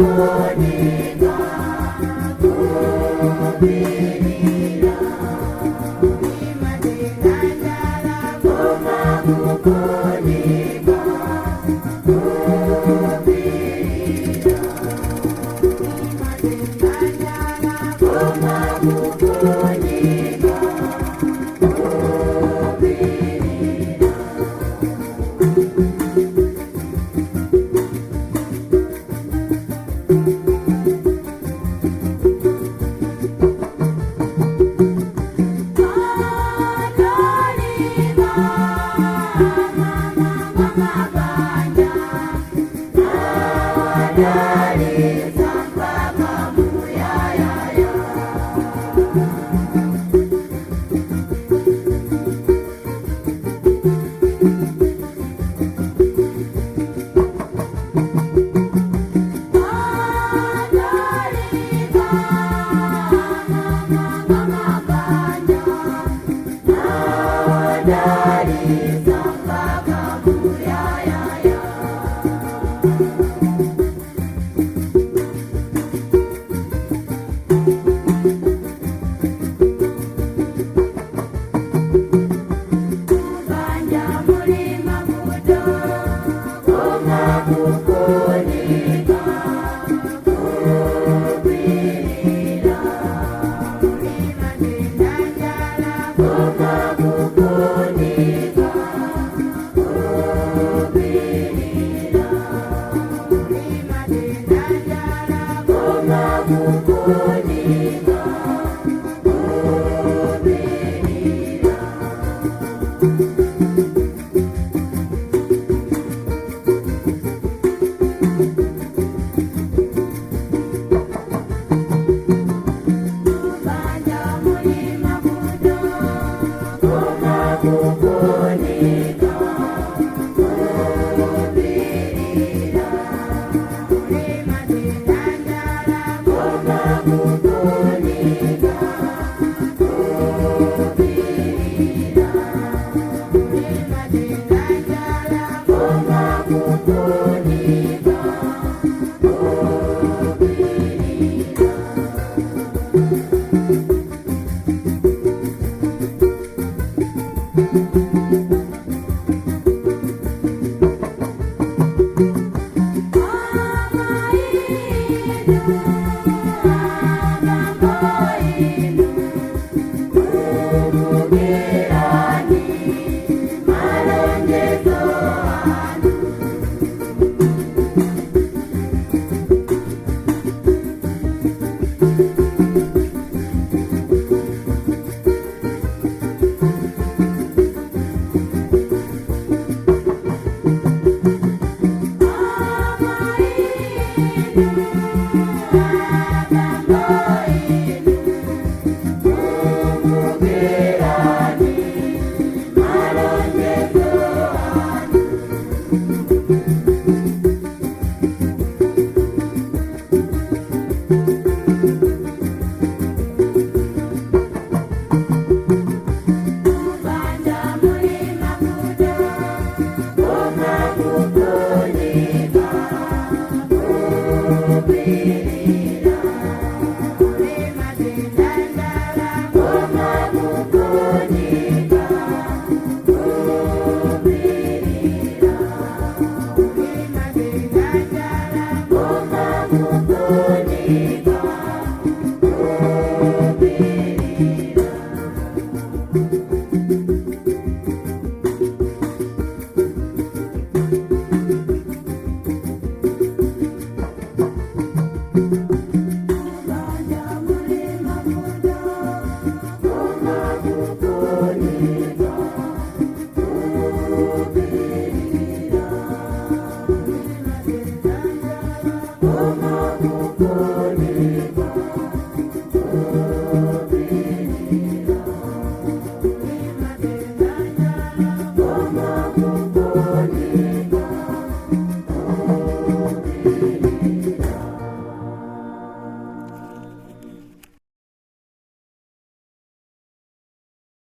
Kukunika kupirira Imatenganjala koma kukunika kupirira Imatenganjala koma kukunika kupirira. Katolika, mama mabanja, nawadalisa mpaka muyayaya. Katolika, mama mabanja, nawadalisa mpaka muyayaya. Kubanja mulima muto, koma kukunika kupirira. Mulima tendanjala, koma kukunika kupirira. Mulima tendanjala, koma kukunika kupirira. Kubanja mulima muto, koma kukunika kupirira. Mulima tendanjala, koma kukunika kupirira. Mulima tendanjala, koma kukunika kupirira. Kubanja mulima muto, koma kukunika kupirira. Mulima tendanjala, koma kukunika kupirira. Mulima tendanjala, koma kukunika kupirira. Kubanja mulima muto, koma kukunika kupirira. Mulima tendanjala, koma kukunika.